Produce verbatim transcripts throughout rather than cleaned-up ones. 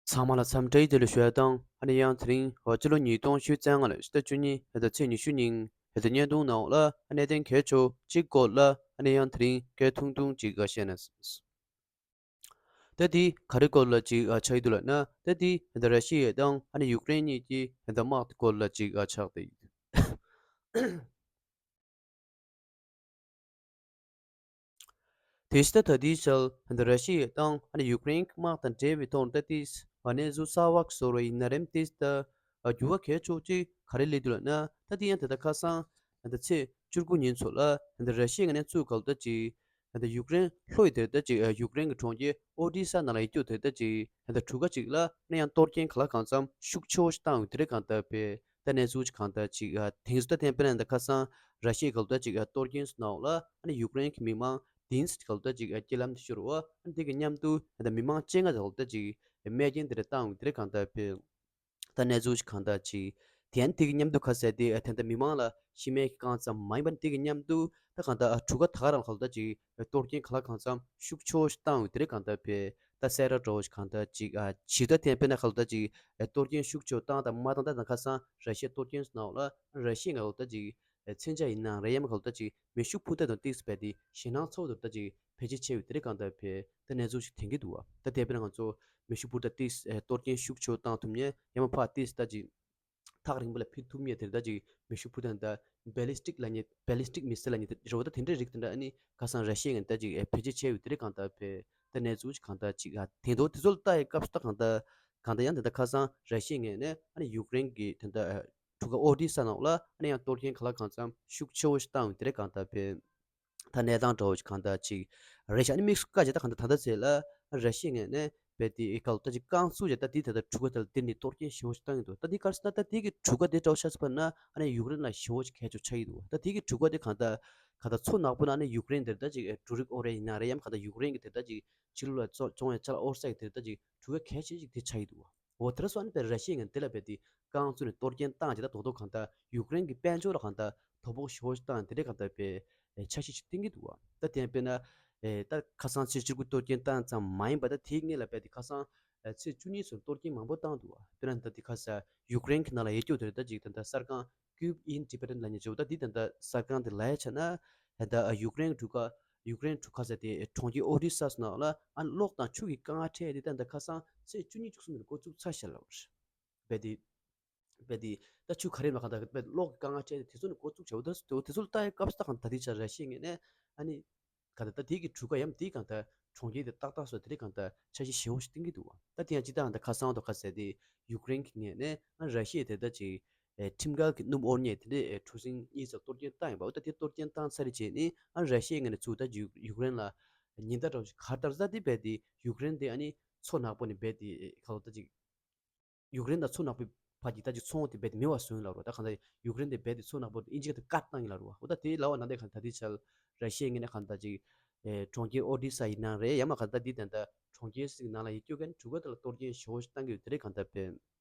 ཚང་མ་ལ་འཚམས་འདྲི་བདེ་ལེགས་ཞུ་ཡ་དང་། ཨ་ནི་ཡང་དེ་རིང་ཕྱི་ལོ་ཉིས་སྟོང་ཉི་ཤུ་རྩ་ལྔ་ལོའི་ཕྱི་ཟླ་བཅུ་གཉིས་ཕྱི་ཟླ་ཚེས་ཉི་ཤུ་ཉིན་ཕྱི་ཟླ་བརྙན་ཐུང་ནང་ལ་གནད་དོན་གལ་ཆེ་གཅིག་སྐོར་ལ་ཨ་ནི་ཡང་དེ་རིང་སྐད་ཐུང་ཐུང་ཅིག་བཤད་ན། ད་དེ་ག་རེ་སྐོར་ལ་ཅིག་ཆགས་ཀྱི་འདུག་ལབ་ན། ད་དེ་ར་ཤི་ཡ་དང་ཨ་ནི་ཡུཀ་རེན་གཉིས་ཀྱི་དམག་དེ་སྐོར་ལ་ཅིག་ཆགས་ཏེ། དེ་ཕྱི་ད་ལྟའི་ཆར་ད་ར་ཤི་ཡ་དང་ཨ་ནི་ཡུཀ་རེན་གྱི་དམག་དང་འབྲེལ་བའི་ཐོག་ནས་ད་ལྟའི་གནས་ཚུལ་གསར་བ་བཟོ་ར་ཡིན་ན་རེམ། དེ་ད་འགྱུར་བ་གལ་ཆེ་ཅིག་ག་རེ་སླེབས་འདུག་ལབ་ན། ད་དེ་ཡང་ད་ལྟ་ཁ་སང་ད་ཚེས་བཅུ་དགུ་ཉིན་ཚོ་ལ་ད་ར་ཤི་ཡའི་ངོས་ནས་ཚུར་ག་ལ་ད་ཅིག་ད་ཡུཀ་རེན་ལྷོ་ཡི་དེར་ད་ཅིག་ཡུཀ་རེན་གྱི་གྲོང་ཁྱེར་ཨོ་ཌི་ས་ནང་ལ་ཡོད་རྒྱུ་དེར་ད་ཅིག་ད་གྲུ་ཁ་ཅིག་ལ་ནི་ཡང་གཏོར་སྐྱོན་ག་ལ་གང་འཚམ་ཤུགས་ཆེ་བོ་ཞིག་བཏང་ཡོད་དེ་རེད། གང་ལྟར་བས། ད་གནས་ཚུལ་གང་ལྟར་ཅིག་ཨ་དེང་སང་ད་ཐེངས་དཔེར་ན་ད་ཁ་སང་ར་ཤི་ཡའི་ག་ལ་ད་ཅིག་ཨ་གཏོར་སྐྱོན་སོང་ནའང་ལ་ཨ་ནི་ཡུཀ་རེན་གྱི་མི་མང་དེང་སང་ག་ལ་ད་ཅིག་ཨ་རྐྱེན་ལམ་དུ་ཤོར་བ། ཨ་ནི་དེ་གི་མཉམ་དུ་ད་མི་མང་བཅོ་ལྔ་ག་ལ་ད་ཅིག་རྨས་སྐྱོན་དེ་འདྲ་བཏང་ཡོད་དེ་རེད། གང་ལྟར་བས། ད་གནས་ཚུལ་ཞིག་གང་ལྟར་ཅིག་དེ་ཡང་དེ་གི་མཉམ་དུ་ཁ་གསལ་ཏེ་ཨ་ད་ལྟ་མི་མང་ལ་ཤི་རྨས་ཀྱི་རྐྱེན་ཙམ་མ་ཡིན་པ་ནི་དེ་གི་མཉམ་དུ་ད་གང་ལྟར་ཨ་གྲུ་ཁ་ད་ག་རང་ག་ལ་ད་ཅིག་གཏོར་སྐྱོན་ག་ལ་གང་འཚམ་ཤུགས་ཆེ་བོ་ཞིག་བཏང་ཡོད་དེ་རེད། གང་ལྟར་བས། ད་གསལ་བསྒྲགས་འདྲ་བོ་ཞིག་གང་ལྟར་ཅིག་ཨ་ཇི་ལྟར་ཐེངས་དཔེར་ན་ག་ལ་ད་ཅིག་ཨ་གཏོར་སྐྱོན་ཤུགས་ཆེ་བོ་བཏང་དང་མ་བཏང་ད་ད་ཁ་སང་ར་ཤི་ཡ་གཏོར་སྐྱོན་སོང་ནའང་ལ་ར་ཤི་ཡའི་ངོས་ལ་ད་ཅིག་མཚོན་ཆ་ཡིན་ན་རེད། ཡང་མིན་ག་ལ་ད་ཅིག་མེ་ཤུགས་འཕུར་མདའ་དང་ཏོག་ཙམ་བས་ཏེ་ཞེད་སྣང་ཚ་བོ་དང་ད་ཅིག་བེད་སྤྱོད་བྱས་ཡོད་དེ་རེད། གང་ལྟར་བས། ད་གནས་ཚུལ་ཞིག་ཐོན་གྱི་འདུག་བ། ད་དེ་དཔེར་ན་ང་ཚོ་མེ་ཤུགས་འཕུར་མདའ་ཏོག་ཙམ་གཏོར་སྐྱོན་ཤུགས་ཆེ་བོ་བཏང་ཐུབ་མཁན། ཡང་མིན་ཕར་ཏོག་ཙམ་ད་ཅིག་ཐག་རིང་པོ་ལ་འཕུར་ཐུབ་མཁན་དེ་ད་ཅིག་མེ་ཤུགས་འཕུར་མདའ་ད་བྷེ་ལི་སི་ཊིག་ལབ་མཁན། བྷེ་ལི་སི་ཊིག་མི་སིལ་ལབ་མཁན་དེ་རེད་བ། ད་དེ་འདྲའི་རིགས་དེ་འདྲ་ཨ་ནི་ཁ་སང་ར་ཤི་ཡའི་ངོས་ནས་ད་ཅིག་བེད་སྤྱོད་བྱས་ཡོད་དེ་རེད། གང་ལྟར་བས། ད་གནས་ཚུལ་ཞིག་གང་ལྟར་ཅིག་ཨ་དེ་འདྲ་དེ་ཚོ་ལ་ལྟ་ཡི་སྐབས་སུ་ད་གང་ལྟར་གང་ལྟར་ཡང་དེ་ད་ཁ་སང་ར་ཤི་ཡའི་ངོས་ནས་ཨ་ནི་ཡུཀ་རེན་གྱི་དེ་ད་གྲུ་ཁ་ཨོ་ཌི་ས་ནང་ལ་ཨ་ནི་ཡང་གཏོར་སྐྱོན་ག་ལ་གང་འཚམ་ཤུགས་ཆེ་བོ་ཞིག་བཏང་ཡོད་དེ་རེད། གང་ལྟར་བས། ད་གནས་སྟངས་འདྲ་བོ་ཞིག་གང་ལྟར་ཅིག་རེད་ཤག་ཨ་ནི་དམིགས་སུ་བཀར་བྱས་ད་གང་ལྟར་ད་ལྟ་ཚེ་ལ་ར་ཤི་ཡའི་ངོས་ནས་རྦད་དེ་ག་ལ་ད་ཅིག་རྐང་བཙུགས་བྱས་ད་དེ་ད་ལྟ་གྲུ་ཁ་དེ་ལ་དེ་ནས་གཏོར་སྐྱོན་ཞེ་བོ་ཞིག་བཏང་ཡོད་འདུག་ད་དེ་ག་རེ་ཟེར་ན་ད་དེ་གི་གྲུ་ཁ་དེ་འདྲ་བོ་ཆགས་ཚར་བ་ན་ཨ་ནི་ཡུཀ་རེན་ལ་ཞེ་བོ་ཞིག་གལ་ཆེ་བོ་ཆགས་ཀྱི་འདུག་ད་དེ་གི་གྲུ་ཁ་དེ་གང་ལྟར་གང་ལྟར་མཚོ་ནག་པོ་ནང་ཨ་ནི་ཡུཀ་རེན་དེར་ད་ཅིག་འབྲུ་རིགས་དབོར་ཡ་ཡིན་ན་རེད། ཡང་མིན་གང་ལྟར་ཡུཀ་རེན་གྱི་དེ་ད་ཅིག་ཕྱི་ལོགས་ལ་བཙོང་བཙོང་ཡ་ཅ་ལག་དབོར་ས་གི་དེ་ད་ཅིག་གྲུ་ཁ་གལ་ཆེ་ཅིག་དེ་ཆགས་ཀྱི་འདུག་འོ་དེ་འདྲ་སོང་ཨ་ནི་དཔེར་ར་ཤི་ཡའི་ངོས་ནས་དེ་ལ་རྦད་དེ་རྐང་བཙུགས་ནས་གཏོར་སྐྱོན་བཏང་བྱས་ད་རྡོག་རྡོག་གང་ལྟར་ཡུཀ་རེན་གྱི་དཔལ་འབྱོར་ལ་གང་ལྟར་དོ་ཕོག་ཞེ་བོ་ཞིག་བཏང་དེ་འདྲའི་གང་ལྟར་བས་འཆར་གཞི་ཞིག་བཏིང་གི་འདུག་བ། ད་དེ་ཡང་དཔེར་ན་ཨེ་ད་ཁ་སང་ཕྱི་ཕྱི་དྲོ་གཏོར་སྐྱོན་བཏང་ཙམ་མ་ཡིན་པ་ད་དེའི་སྔོན་ལ་རྦད་དེ་ཁ་སང་ཨེ་ཚེས་བཅུ་གཉིས་ཚོ་གཏོར་སྐྱོན་མང་པོ་བཏང་འདུག་བ། དཔེར་ན་ད་དེ་ཁ་སང་ཡུཀ་རེན་གྱི་ནང་ལ་ཡོད་རྒྱུ་དེ་རེད། ད་ཅིག་ད་ལྟ་གསར་ཁང་Kyiv Independent ལབ་མཁན་ཅིག་ཡོད། ད་དེ་ད་ལྟ་གསར་ཁང་དེ་ལ་ཡ་ཆ་ན་ད་ལྟ་ཡུཀ་རེན་གྲུ་ཁ་ཡུཀ་རེན་གྲུ་ཁ་ཟེར་དེ་གྲོང་ཁྱེར་ཨོ་ཌི་ས་སོགས་ནང་ལ་ཨ་གློག་དང་ཆུ་གི་དཀའ་ངལ་འཕྲད་དེ་ད་ལྟ་ཁ་སང་ཚེས་བཅུ་གཉིས་བཅུ་གསུམ་ནས་འགོ་བཙུགས་ཚར་ཤག་ལབ་པ་རེད། རྦད་དེ་རྦད་དེ་ད་ཆུ་ག་རེ་མ་གང་ལྟར་རྦད་གློག་གི་དཀའ་ངལ་འཕྲད་དེ་དེ་ཚོ་ནས་འགོ་བཙུགས་བྱ་བ་ད་དེ་ཚོ་ལ་ལྟ་ཡའི་སྐབས་སུ་ད་གང་ད་དེ་ཆ་ར་ཤི་ཡའི་ངོས་ནས་ཨ་ནི་གང་ལྟར་ད་དེ་གི་གྲུ་ཁ་ཡམ་དེ་གང་ལྟར་གྲོང་ཁྱེར་དེ་ཏག་ཏག་སོ་དེ་རེད། གང་ལྟར་འཆར་གཞི་ཞེ་བོ་ཞིག་བཏིང་གི་འདུག་བ། ད་དེ་ཡང་སྤྱིར་བཏང་ད་ཁ་སང་དུ་ཁ་གསལ་དེ་ཡུཀ་རེན་གྱི་ངོས་ནས་ཨ་ར་ཤི་ཡ་དེ་ད་ཅིག་ཨེ་ཁྲིམས་འགལ་གྱི་སྣུམ་དབོར་མཁན་དེ་འདྲའི་ཨེ་གྲུ་གཟིངས་གཉིས་ཙམ་གཏོར་སྐྱོན་བཏང་ཡིན་པ། འོ་ད་དེ་གཏོར་སྐྱོན་བཏང་ཚར་རེད་བྱས་ནས་ཨ་ར་ཤི་ཡའི་ངོས་ནས་ཚུར་ད་ཅིག་ཡུཀ་རེན་ལ་ཉེན་བརྡ་འདྲ་བོ་ཞིག་ག་རེ་བཏང་ཟེར་ད་དེ་རྦད་དེ་ཡུཀ་རེན་དེ་ཨ་ནི་མཚོ་ནག་པོ་ནས་རྦད་དེ་ཨེ་ག་ལ་ད་ཅིག་ཡུཀ་རེན་དང་མཚོ་ནག་པོའི་བར་གྱི་ད་ཅིག་མཚོ་དེ་རྦད་དེ་མེད་པ་བཟོས་ཡིན་ལབ་རོ། ད་གང་ལྟར་ཡུཀ་རེན་དེ་རྦད་དེ་མཚོ་ནག་པོ་དེ་ཨིན་ཇི་སྐད་དུ་བཀག་བཏང་ཡིན་ལབ་རོ། འོ་ད་དེ་ལབ་པ་ན་དེ་གང་ད་དེ་ཆ་ལ་ར་ཤི་ཡའི་ངོས་ནས་གང་ལྟར་ཅིག་ཨེ་གྲོང་ཁྱེར་ཨོ་ཌི་ས་ཡིན་ན་རེད། ཡང་མིན་གང་ལྟར་དེ་ད་ལྟ་གྲོང་ཁྱེར་ཞིག་ནང་ལ་ཡོད་རྒྱུ་གན་གྲུ་ཁ་དེ་ལ་གཏོར་སྐྱོན་ཞེ་བོ་ཞིག་བཏང་གི་ཡོད་དེ་རེད། གང་ལྟར་བས་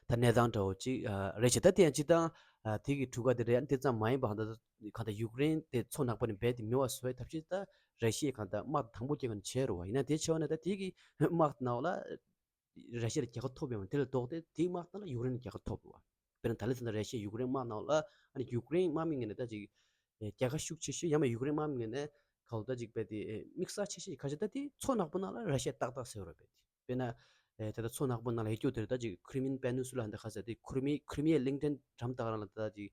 ད་གནས་སྟངས་འདྲ་བོ་ཅིག་ཨ་རེད་ཤག་ད་དེ་ཡང་སྤྱིར་བཏང་ཨ་དེ་གི་གྲུ་ཁ་དེ་རེད། ཨ་ནི་དེ་ཙམ་མ་ཡིན་པ་གང་ལྟར་གང་ལྟར་ཡུཀ་རེན་དེ་མཚོ་ནག་པོ་ནས་རྦད་དེ་མེད་པ་བཟོ་བའི་ཐབས་ཤེས་ད་ར་ཤི་ཡས་གང་ལྟར་དམག་དང་པོ་སྐྱེལ་མཁན་བྱས་རེད་བ། ཡིན་ན་དེ་བྱས་པ་ན་ད་དེ་གི་དམག་ནང་ལ་ར་ཤི་ཡ་ལ་རྒྱལ་ཁ་ཐོབ་ཡོང་། དེ་ལས་ལྡོག་སྟེ་དེའི་དམག་ནང་ལ་ཡུཀ་རེན་ལ་རྒྱལ་ཁ་ཐོབ་རེད་བ། དཔེར་ན་ད་ལན་ཚོ་ན་ར་ཤི་ཡ་ཡུཀ་རེན་དམག་ནང་ལ་ཨ་ནི་ཡུཀ་རེན་དམག་མི་ངོས་ནས་ད་ཅིག་རྒྱལ་ཁ་ཤུགས་ཆེ་ཤོས་ཡང་མིན་ཡུཀ་རེན་དམག་མི་ངོས་ནས་ག་ལ་ད་ཅིག་རྦད་དེ་དམིགས་བསལ་ཆེ་ཤོས་ཀྱི་ཁ་ཤས་ད་དེ་མཚོ་ནག་པོ་ནང་ལ་ར་ཤི་ཡ་ཏག་ཏག་ཟེར་བ་རེད། དཔེར་ན་ད་ལྟ་མཚོ་ནག་པོ་ནང་ལ་ཡོད་རྒྱུ་དེ་རེད། ད་ཅིག་Crimean Peninsula ལ་འདི་ཁ་ཟེར་དེ་ཁུ་རི་མི་ཁུ་རི་མི་ཡའི་གླིང་ཕྲན་འགྲམ་ད་ག་རང་ལ་ད་ཅིག་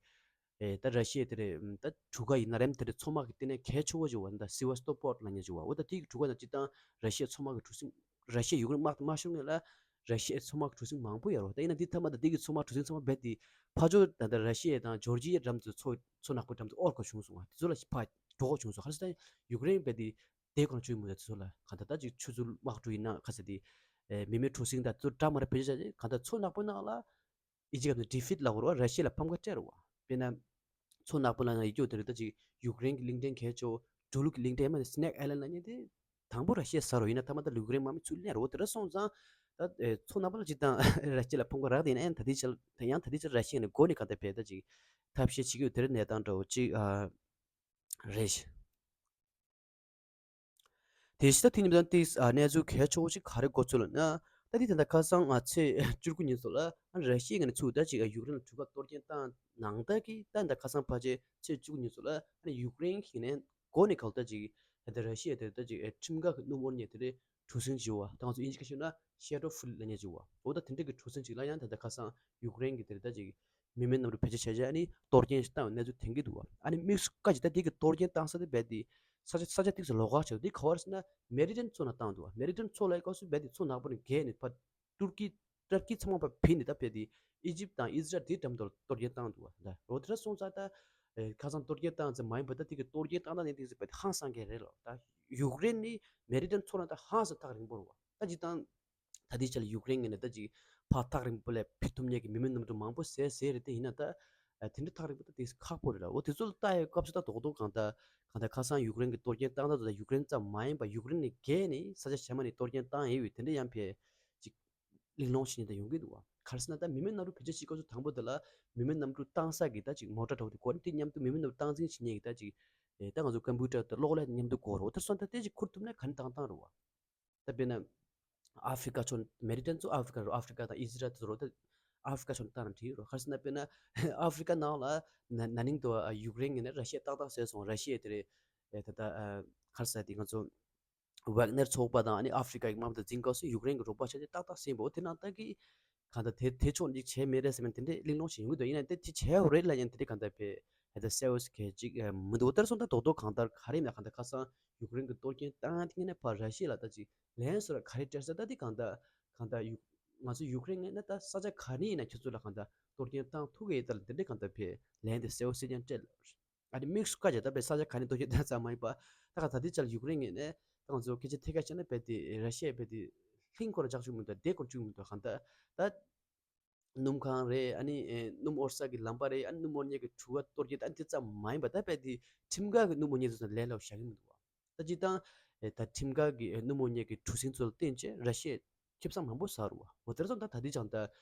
ཨེ་ད་ར་ཤི་ཡ་དེ་རེད། ད་གྲུ་ཁ་ཡིན་ན་རེམ་དེ་རེད། མཚོ་དམག་གི་བསྟི་གནས་གལ་ཆེ་བོ་ཞིག་ཡོད་པ། ད་སི་ཝ་སྟོ་པོར་ལབ་མཁན་ཅིག་ཡོད་པ། འོ་ད་དེ་གི་གྲུ་ཁ་ནང་སྤྱིར་བཏང་ར་ཤི་ཡའི་མཚོ་དམག་གི་གྲུ་གཟིངས་ར་ཤི་ཡ་ཡུཀ་རེན་དམག་དང་མ་ཤོར་སྔོན་ལ་ར་ཤི་ཡའི་མཚོ་དམག་གི་གྲུ་གཟིངས་མང་པོ་ཡོད་རེད་བ། ད་ཡིན་ན་འདི་མཐའ་མ་ད་འདི་གི་མཚོ་དམག་གྲུ་གཟིངས་ཚང་མ་རྦད་དེ་ཕར་ཕྱོགས་ད་ལྟ་ར་ཤི་ཡ་དང་ཇོར་ཇི་ཡའི་འགྲམ་དུ་མཚོ་མཚོ་ནག་པོའི་འགྲམ་དུ་དབོར་དགོས་བྱུང་སོང་བ། དེ་ཚོ་ལ་ཕར་འགྲོ་དགོས་བྱུང་སོང་། ག་རེ་ཟེར་ན་ཡུཀ་རེན་རྦད་དེ་དེ་གོང་ཆུ་མོ་དེ་ཚོ་ལ་གང་ལྟར་ད་ཅིག་ཆུ་ཚོད་དམག་གྲུ་ཡིན་ན་ག་ཟེར་དེ་ཨེ་མི་མེད་གྲུ་གཟིངས་དང་དེ་ཚོ་འདྲ་མ་རེད། བེད་སྤྱོད་བྱས་གང་ལྟར་མཚོ་ནག་པོའི་ནང་ལ་ཨི་ཇི་ག་ནས་ཌི་ཕིཊ་ལབ་དགོས་རེད་བ། ར་ཤི་ཡ་ལ་ཕམ་ཁ་སྤྲད་རེད་བ། དཔེར་ན་མཚོ་ནག་པོ་ནང་ལ་ཡོད་རྒྱུ་དེ་རེད། ད་ཅིག་ཡུཀ་རེན་གྱི་གླིང་ཕྲན་གལ་ཆེ་བོ་འབྲུག་ལུག་གི་གླིང་ཕྲན་ཡང་མིན་ན་སི་ནེག་ཨའི་ལན་ལབ་མཁན་དེ་དང་པོ་ར་ཤི་ཡས་ཟ་རོ། ཡིན་ན་མཐའ་མ་ད་ཡུཀ་རེན་དམག་མི་ཚུར་ལེན་རོ། དེ་འདྲ་སོང་ཙང་ད་ཨེ་མཚོ་ནག་པོ་ལ་སྤྱིར་བཏང་ར་ཤི་ཡ་ལ་ཕམ་ཁ་རག་དེ་ཡིན་ན་ཡང་ད་ལྟའི་ཆར་ད་ཡང་ད་ལྟའི་ཆར་ར་ཤི་ཡ་ནས་འགོ་ནས་གང་ལྟར་བས་ད་ཅིག་ཐབས་ཤེས་བྱེད་ཀྱི་ཡོད། དེ་རེད། གནས་སྟངས་འདྲ་བོ་ཅིག་ཨ་རེད། དེ་བཞིན་ད་དེ་ཉིན་ད་ཏིས་ཨ་གནས་ཚུལ་གལ་ཆེ་བོ་ཞིག་ག་རེ་འགོ་ཚུགས་ལབ་ན། ད་དེ་ད་ལྟ་ཁ་སང་ང་ཚེས་བཅུ་དགུ་ཉིན་ཚོ་ལ་ཨ་ར་ཤི་ཡའི་ངོས་ནས་ཚུར་ད་ཅིག་ཡུཀ་རེན་ལ་གྲུ་ཁ་གཏོར་སྐྱོན་བཏང་ནང་ད་གི་ད་ད་ཁ་སང་ཕལ་ཆེར་ཚེས་བཅུ་དགུ་ཉིན་ཚོ་ལ་ཨ་ནི་ཡུཀ་རེན་གྱི་ནས་མགོ་ནས་ག་ལ་ད་ཅིག་ད་ལྟ་ར་ཤི་ཡ་དེ་ད་ཅིག་ཁྲིམས་འགལ་གྱི་སྣུམ་དབོར་མཁན་དེ་རེད། གྲུ་གཟིངས་བྱས་པ། ད་ང་ཚོ་དབྱིན་ཇི་སྐད་ཤོད་ན་ཤེ་ཌོ་ཕུལ་ལབ་མཁན་བྱས་པ། འོ་ད་དེ་འདྲ་གི་གྲུ་གཟིངས་ཅིག་ལ་ཡང་ད་ལྟ་ཁ་སང་ཡུཀ་རེན་གྱི་དེ་རེད་ད་ཅིག་མི་མེད་གནམ་གྲུ་བེད་སྤྱོད་བྱས་བྱས་ཨ་ནི་གཏོར་སྐྱོན་ཞིག་བཏང་བའི་གནས་ཚུལ་ཐོན་གྱི་འདུག་བ། ཨ་ནི་དམིགས་སུ་བཀར་ཅིག་ད་དེ་གི་གཏོར་སྐྱོན་བཏང་ས་དེ་རྦད་དེ་ས་ཆ་ས་ཆ་ཏོག་ཙམ་ལོགས་ཀ་བྱས་འདུག་དེ་ག་བར་ཟེར་ན་མེ་ཌི་ཊི་རེ་ནི་མཚོ་ནང་བཏང་འདུག་བ། མེ་ཌི་ཊི་རེ་ནི་མཚོ་ལ་སྐབས་སུ་རྦད་དེ་མཚོ་ནག་པོ་ནས་བརྒལ་ནས་ཕར་ཏུར་ཀི་ཏུར་ཀི་ཚང་མ་ཕར་བུད་ནས་ད་རྦད་དེ་ཨི་ཇིབ་དང་ཨི་ཟི་རལ་དེའི་འགྲམ་དུ་གཏོར་སྐྱོན་བཏང་འདུག་བ། ད་འོ་དེ་འདྲ་སོང་ཙང་ད་ཨེ་ཁ་སང་གཏོར་སྐྱོན་བཏང་ཙམ་མ་ཡིན་པ་ད་དེ་གི་གཏོར་སྐྱོན་བཏང་སྟངས་ནི་ཏོག་ཙམ་རྦད་དེ་ཧང་སང་གི་རེད་ལོ། ད་ཡུཀ་རེན་ནི་མེ་ཌི་ཊི་རེ་ནི་མཚོ་ནང་ད་ཧང་སང་ཐག་རིང་པོ་རེད་བ། ད་སྤྱིར་བཏང་ད་ལྟའི་ཆ་ལ་ཡུཀ་རེན་གྱི་ནས་ད་ཅིག་ཕར་ཐག་རིང་པོ་ལ་ཕུད་ཐུབ་མཁན་གྱི་མི་མེད་གནམ་གྲུ་མང་པོ་བཟོས་བཟོས་རེད། དེ་ཡིན་ན་ད་ཨ་དེ་འདྲ་ཐག་རིང་པོ་ད་དེ་ཁག་པོ་རེད་ལ། འོ་དེ་ཚོ་ལ་ལྟ་ཡའི་སྐབས་སུ་ད་རྡོག་རྡོག་གང་ལྟར་གང་ལྟར་ཁ་སང་ཡུཀ་རེན་གྱི་གཏོར་སྐྱོན་བཏང་ད་ད་ཡུཀ་རེན་ཙམ་མ་ཡིན་པ་ཡུཀ་རེན་ནས་བརྒལ་ནས་ས་ཆ་གཞན་མ་ནས་གཏོར་སྐྱོན་བཏང་ཡོད་པའི་དེ་འདྲ་ཡང་ཕལ་ཅིག་གླེང་སློང་བྱེད་མཁན་ད་ཡོང་གི་འདུག་བ། ག་རེ་ཟེར་ན་ད་མི་མེད་གནམ་གྲུ་བེད་སྤྱོད་བྱེད་སྐབས་སུ་དང་པོ་དེ་ལ་མི་མེད་གནམ་གྲུ་བཏང་ས་གི་ད་ཅིག་མོ་ཊ་འདྲ་བོ་དེ་གོ་ནས་དེ་མཉམ་དུ་མི་མེད་གནམ་གྲུ་སྟངས་འཛིན་བྱེད་མཁན་གྱི་ད་ཅིག་ཨེ་ད་ང་ཚོ་ཀམ་པུ་ཊར་དང་གློག་ཀླད་མཉམ་དུ་གོ་རོགས། དེ་སོང་ད་དེ་ཅིག་ཁུར་ཐུབ་ན་ག་ནས་བཏང་བཏང་རོགས་བ། ད་དཔེར་ན་ཨ་ཧྥི་རི་ཀ་ཕྱོགས་མེ་རི་ཀན་ཚོ་ཨ་ཧྥི་རི་ཀ་རོ། ཨ་ཧྥི་རི་ཀ་དང་ཨི་ཟི་རལ་དེ་ཚོ་རོ། ད་ཨ་ཧྥི་རི་ཀ་ཕྱོགས་བཏང་ན་འགྲིག་རོ། ག་རེ་ཟེར་ན་དཔེར་ན་ཨ་ཧྥི་རི་ཀ་ནང་ལ་ན་ན་ནིང་དུ་ཡུཀ་རེན་གྱི་ནས་ར་ཤི་ཡ་ཏག་ཏག་བཟོས་སོང་། ར་ཤི་ཡ་དེ་རེད། ཨེ་ད་ད་ཨ་ག་རེ་ཟེར་དེ་ང་ཚོ་ཝེག་ནར་ཚོགས་པ་དང་ཨ་ནི་ཨ་ཧྥི་རི་ཀ་གི་དམག་མི་དང་འཛིང་སྐབས་སུ་ཡུཀ་རེན་གྱི་རོགས་པ་བྱས་ཏེ་ཏག་ཏག་ཟིན་པོ་དེ་ནང་ལྟ་གི་གང་ལྟར་དེ་དེ་ཕྱོགས་འདི་བྱས་མེད་རེད་ཟེར་མིན་དེ་འདྲའི་གླེང་སློང་ཞིག་ཡོང་གི་འདུག་ཡིན་ན་དེ་དེ་བྱས་ཡོད་རེད་ལབ་ཡང་དེ་འདྲའི་གང་ལྟར་བས་ཧེ་ད་གསལ་བོ་ཞིག་གལ་ཅིག་མི་འདུག་དེར་སོང་ད་རྡོག་རྡོག་གང་ལྟར་ག་རེ་ཡིན་ན་གང་ལྟར་ཁ་སང་ཡུཀ་རེན་གྱི་གཏོར་སྐྱོན་བཏང་ཐེངས་ནས་ཕར་ར་ཤི་ཡ་ལ་ད་ཅིག་ལན་སོར་ག་རེ་སྤྲད་ས་ད་དེ་གང་ལྟར་གང་ལྟར་ཡུ་ང་ཚོ་ཡུཀ་རེན་ངོས་ནས་ད་ས་ཆ་ག་ནས་ཡིན་ན་ཁྱོད་ཚོ་ལ་གང་ལྟར་གཏོར་སྐྱོན་བཏང་ཐུབ་ཀྱི་ཡོད་ད་ལ་དེ་འདྲའི་གང་ལྟར་བས་ལན་དེ་གསལ་བོ་གསལ་རྐྱང་སྤྲད་ལ། ཨ་ནི་དམིགས་སུ་བཀར་བྱས་ད་དཔེ་ས་ཆ་ག་ནས་གཏོར་སྐྱོན་བཏང་ཙམ་མ་ཡིན་པ། ད་ག་ད་ལྟའི་ཆར་ཡུཀ་རེན་ངོས་ནས་ད་ང་ཚོ་སྐད་ཆ་ཐད་ཀར་བཤད་ན་དཔེ་དེ་ར་ཤི་ཡས་དཔེ་དེ་ལྷིང་ཁོ་ར་རྒྱག་བཅུག་མི་འདུག་བདེ་ཁོ་ར་བཅུག་མི་འདུག་གང་ལྟར་ད་སྣུམ་ཁང་རེད། ཨ་ནི་ཨེ་སྣུམ་དབོར་ས་གི་ལམ་པ་རེད། ཨ་ནི་སྣུམ་དབོར་མཁན་གྱི་གྲུ་ཁ་གཏོར་སྐྱོན་ཨ་ནི་དེ་ཙམ་མ་ཡིན་པ་ད་དཔེ་དེ་ཁྲིམས་འགལ་གྱི་སྣུམ་དབོར་མཁན་ཚོ་ལས་སླ་པོ་བཞག་གི་མི་འདུག་བ། ད་སྤྱིར་བཏང་ཨེ་ད་ཁྲིམས་འགལ་གྱི་ཨེ་སྣུམ་དབོར་མཁན་གྱི་གྲུ་གཟིངས་ཚོ་ལ་བརྟེན་བྱས་ར་ཤི་ཡས་ཁེ་བཟང་མང་པོ་ཟ་རུ་བ། འོ་དེར་སོང་ད་ད་ལྟའི་ཆར་ད་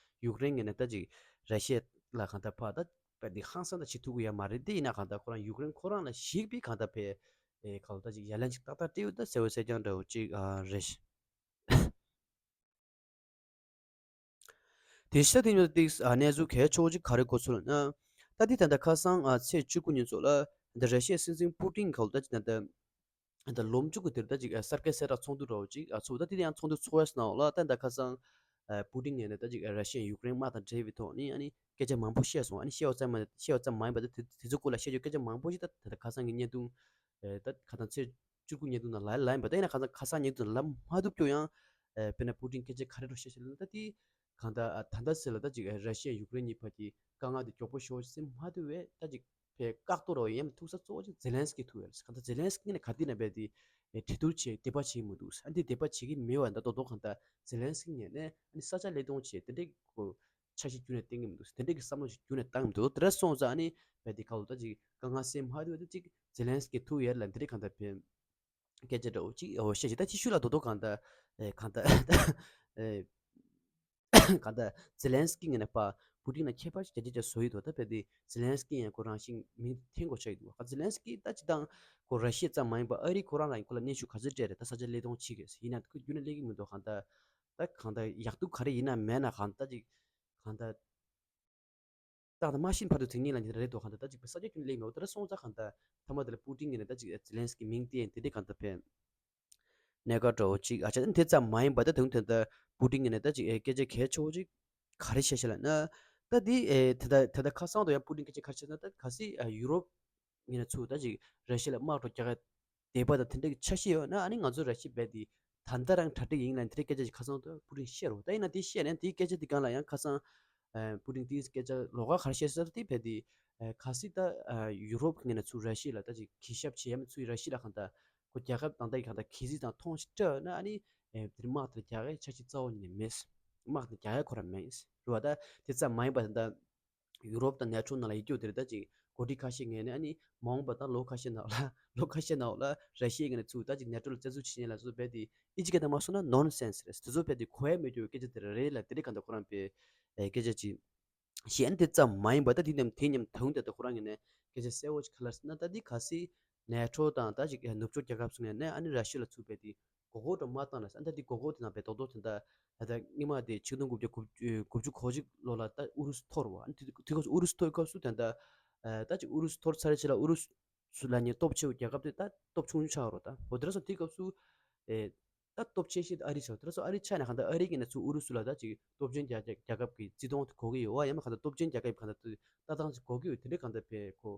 ཡུཀ་རེན་ངོས་ནས་ད་ཅིག་ར་ཤི་ཡ་ལ་གང་ལྟར་ཕར་ད་དཔེ་འདི་ཧང་སང་ད་བྱེད་ཐུབ་ཀྱི་ཡོད་མ་རེད། དེ་ཡིན་ན་གང་ལྟར་ཁོ་རང་ཡུཀ་རེན་ཁོ་རང་ལ་གཞིགས་པའི་གང་ལྟར་ཕར་ཨེ་གང་ལྟར་ཅིག་ཡ་ལན་ཅིག་ཏག་ཏག་སྤྲད་ཡོད་ད་གསལ་བོ་གསལ་རྐྱང་འདྲ་བོ་ཅིག་ཨ་རེད། དེ་ཤ་དེ་ཉོ་ཏིག་གནས་ཚུལ་གལ་ཆེ་བོ་ཅིག་ག་རེ་གོ་ཚུལ་ན། ད་དེ་ད་ལྟ་ཁ་སང་ཚེས་བཅུ་དགུ་ཉིན་ཚོ་ལ་འདི་ར་ཤི་ཡའི་སྲིད་འཛིན་པུ་ཏིན་ག་ལ་ད་ཅིག་ད་ལྟ་ད་ལོ་མཇུག་གི་དེར་ད་ཅིག་གསར་སྐལ་གསལ་བསྒྲགས་ཚོགས་འདུ་འདྲ་བོ་ཅིག་ཚོགས། ད་དེ་ཡང་ཚོགས་འདུ་ཚོགས་ཡ་སོང་ལ་ད་ད་ཁ་སང་པུ་ཏིན་ངོས་ནས་ད་ཅིག་ར་ཤི་ཡ་ཡུཀ་རེན་དམག་དང་འབྲེལ་བའི་ཐོག་ནས་ཨ་ནི་སྐད་ཆ་མང་པོ་བཤད་སོང་། ཨ་ནི་བཤད་པ་ཙམ་མ་བཤད་པ་ཙམ་མ་ཡིན་པ་ད་དེ་དེ་ཚོའི་སྐོར་ལ་བཤད་རྒྱུ་སྐད་ཆ་མང་པོ་ཞིག་ད་ད་ཁ་སང་གི་བརྙན་ཐུང་ད་ཁ་སང་ཚེས་བཅུ་དགུ་ཉིན་དུ་ན་ལ་ལ་ཡིན་པ་ད་ཡིན་ན་ཁ་སང་ཁ་སང་ཉིན་དུ་ལ་མ་ཐུབ་ཀྱོ་ཡང་། དཔེར་ན་པུ་ཏིན་སྐད་ཆ་ག་རེ་རོ་བཤད་བཤད་ལ་ད་དེ་གང་ལྟར་ད་ལྟ་ཟེར་ལ་ད་ཅིག་ར་ཤི་ཡ་ཡུཀ་རེན་གཉིས་བར་གྱི་དཀའ་ངལ་དེ་མགྱོགས་པོ་ཤོར་ཟེར་མ་ཐུབ་པས་ད་ཅིག་ཕའི་བཀག་ཏོ་རོ་ཡང་ཐུག་ས་གཙོ་བོ་ཅིག་ཛེ་ལན་སི་ཀི་ཐུག་ཡོད་རེད། གང་ལྟར་ཛེ་ལན་སི་ཀི་ནས་ག་དུས་ན་བས་དེ་གྲོས་བསྡུར་བྱེད་དེ་པ་བྱེད་མི་འདུག་ཨ་འདི་དེ་པ་བྱེད་ཀྱི་མེད་བ་ད་དོ་དོ་གང་ལྟར་ཛེ་ལན་སི་ཀི་ངོས་ནས་ཨ་ནི་ས་ཆ་ལས་དོན་བྱེད་དེ་འདྲའི་གོ་འཆར་གཞི་རྒྱུན་ནས་བཏིང་གི་མི་འདུག་དེ་འདྲའི་གི་བསམ་བློ་ཞིག་རྒྱུན་ནས་བཏང་གི་མི་འདུག་དེ་འདྲ་སོང་ཙང་ཨ་ནི་བས་དེ་ག་ལོ་ད་ཅིག་དཀའ་ངལ་སེལ་མ་ཐུབ་པ་ད་ཅིག་ཛེ་ལན་སི་ཀི་ཐུག་ཡོད་ལ་འདི་འདྲའི་གང་ལྟར་བས་སྐད་ཆ་འདྲ་བོ་ཅིག་འོ་བཤད་ཅིག་ད་ཕྱི་ཤུལ་ལ་དོ་དོ་གང་ལྟར་ཨེ་གང་ལྟར་ཨེ་གང་ལྟར་ཛེ་ལན་སི་ཀི་ངོས་ནས་ཕར་པུ་ཏིན་ལ་ཁྱད་པར་ཞིག་རྒྱ་ཆེ་ཆེ་བཟོ་ཡི་འདུག་ད་བས་དེ་ཛེ་ལན་སི་ཀི་ཡང་ཁོ་རང་བཞིན་མིང་འཐེན་དགོས་ཆགས་ཡི་འདུག་ཛེ་ལན་སི་ཀི་ད་སྤྱིར་བཏང་ཁོ་ར་ཤི་ཡ་ཙམ་མ་ཡིན་པར་ཨ་རི་ཁོ་རང་ལ་ཡང་ཁོ་ལ་གནོན་ཤུགས་ག་ཚོད་སྤྲད་རེད། ད་ས་ཆ་ལས་དོན་བྱེད་དགོས་ཡིན་ན་ཁོ་རྒྱུན་ནས་སླེབས་ཀྱི་མི་འདུག་གང་ལྟར་ད་གང་ལྟར་ཡག་སྡུག་ག་རེ་ཡིན་ན་མེད་ན་གང་ལྟར་ཅིག་གང་ལྟར། ཏག་ཏག་མ་ཤི་ཕར་དུ་དེ་ཉིད་ལ་ཉིད་རེད་དོ་གང་ལྟར་ད་ཅིག་པའི་ས་ཆ་ཀུན་ལེགས་མེད་པ་དེ་འདྲ་སོང་ཙང་གང་ལྟར་ཐ་མ་དེ་ལ་པུ་ཏིན་ངོས་ནས་ད་ཅིག་ཛེ་ལན་སི་ཀི་མིང་བཏོན་དེ་འདྲའི་གང་ལྟར་ཕན་གནད་འགག་འདྲ་བོ་ཅིག་ཨ་ཅག་དེ་ཙམ་མ་ཡིན་པ་ད་དུང་དེ་ལྟར་པུ་ཏིན་ངོས་ནས་ད་ཅིག་སྐད་ཆ་གལ་ཆེ་བོ་ཅིག་ག་རེ་བཤད་ཤེས་ལ་ན། ད་དེ་དེ་ལྟར་དེ་ལྟར་ཁ་སང་དུ་ཡང་པུ་ཏིན་སྐད་ཆ་ག་རེ་བཤད་ན་ད་གལ་སྲིད་ཡུ་རོབ་ངོས་ནས་ཚུར་ད་ཅིག་ར་ཤི་ཡ་ལ་དམག་འགྲོ་རྒྱག་ག་འདས་པ་དང་དེ་འདྲ་གི་འཆར་གཞི་ཡོད་ན་ཨ་ནི་ང་ཚོ་ར་ཤི་ཡ་བས་དེ་ད་ལྟ་རང་གྲ་སྒྲིག་ཡིན་ལ་དེ་འདྲའི་སྐད་ཆ་ཞིག་ཁ་སང་དུ་པུ་ཏིན་བཤད་རོགས། ད་ཡིན་ན་དེ་བཤད་ནས་དེའི་སྐད་ཆ་དེ་གང་ལ་ཡང་ཁ་སང་ཨ་པུ་ཏིན་དེའི་སྐད་ཆ་ལོགས་ཀ་ག་རེ་བཤད་ཟེར་དེ་བས་དེ་ཨ་གལ་སྲིད་ད་ཨ་ཡུ་རོབ་ངོས་ནས་ཚུར་ར་ཤི་ཡ་ལ་ད་ཅིག་གུས་ཞབས་བྱེད་ཡ་མི་ཚུར་ར་ཤི་ཡ་ལ་གང་ལྟར་ཁོ་རྒྱལ་ཁབ་དང་ད་ཡི་གང་ལྟར་གུས་བརྩི་དང་མཐོང་ཆེན་སྤྲད་ན་ཨ་ནི་ཨ་དེར་དམག་དེར་རྒྱག་གི་འཆར་གཞི་རྩ་བ་ཉིད་ནས་མེད། དམག་དེ་རྒྱག་ཡ་ཁོ་རང་མེད་རེད་བ། ད་དེ་ཙམ་མ་ཡིན་པ་ད་ཡུ་རོབ་དང་ནེ་ཊོ་ནང་ལ་ཡོད་རྒྱུ་དེ་རེད། ད་ཅིག་འགོ་ཁྲིད་ཁ་ཤས་ངོས་ནས་ཨ་ནི་མ་འོངས་པ་དང་ལོ་ཁ་ཤས་ནང་ལ་ལོ་ཁ་ཤས་ནང་ལ་ར་ཤི་ཡ་ངོས་ནས་ཚུར་ད་ཅིག་ནེ་ཊོ་ལ་བཙན་འཛུལ་བྱེད་ཉེན་ལ་སོ་སོ་བས་དེ་ཨི་ཇི་སྐད་དང་མ་སོང་ན་ནོན་སེན་སི་རེད། དེ་ཚོ་བས་དེ་གོ་ཡ་མེད་རྒྱུ་སྐད་ཆ་དེ་རེད་ལ་དེ་རེད་གང་ལྟར་ཁོ་རང་བས་སྐད་ཆ་ཅིག་གཞན་དེ་ཙམ་མ་ཡིན་པ་ད་དེ་མཉམ་དེ་མཉམ་དུང་དེ་ད་ཁོ་རང་ངོས་ནས་སྐད་ཆ་གསལ་བོ་ཅིག་ག་ལ་ཟེར་ན་ད་དེ་གལ་སྲིད་ནེ་ཊོ་དང་ད་ཅིག་ནུབ་ཕྱོགས་རྒྱལ་ཁབ་ཚོ་ངོས་ནས་ཨ་ནི་ར་ཤི་ཡ་ལ་ཚུར་བས་དེ་ མགོ་སྐོར་འདྲ་མ་བཏང་ན་ཟེར། ཨ་ནི་ད་དེ་མགོ་སྐོར་དེ་ནང་བས་རྡོག་རྡོག་དེ་འདྲ་ད་ལྟ་སྔོན་མ་དེ་ཆིག་སྟོང་དགུ་བརྒྱ་དགུ་བཅུ་གོ་གཅིག་ལོ་ལ་ད་ཨུ་རུ་སུ་འཐོར་བ། ཨ་ནི་དེ་དུས་སྐབས་སུ་ཨུ་རུ་སུ་འཐོར་སྐབས་སུ་ད་ལྟ་ཨ་ད་ཅིག་ཨུ་རུ་སུ་འཐོར་ཚར་རྗེས་ལ་ཨུ་རུ་སུ་ལ་ཉེ་སྟོབས་ཆེ་བའི་རྒྱལ་ཁབ་དེ་ད་སྟོབས་ཆུང་ཆུང་ཆགས་རོགས། ད་འོ་དེ་འདྲ་སོང་དུས་སྐབས་སུ་ཨེ་ད་སྟོབས་ཆེ་ཤོས་དེ་ཨ་རི་ཆགས། དེ་འདྲ་སོང་ཨ་རི་ཆགས་ནས་གང་ལྟར་ཨ་རི་གིས་ནས་ཚུར་ཨུ་རུ་སུ་ལ་ད་ཅིག་སྟོབས་ཆེན་རྒྱལ་རྒྱལ་ཁབ་ཀྱི་བརྩི་མཐོང་དེ་དགོས་ཀྱི་ཡོད་བ། ཡང་མིན་གང་ལྟར་སྟོབས་ཆེན་རྒྱལ་ཁབ་གང་ལྟར་ལྟ་སྟངས་ཅིག་དགོས་ཀྱི་ཡོད། དེ་འདྲའི་གང་ལྟར་བས་ཁོ་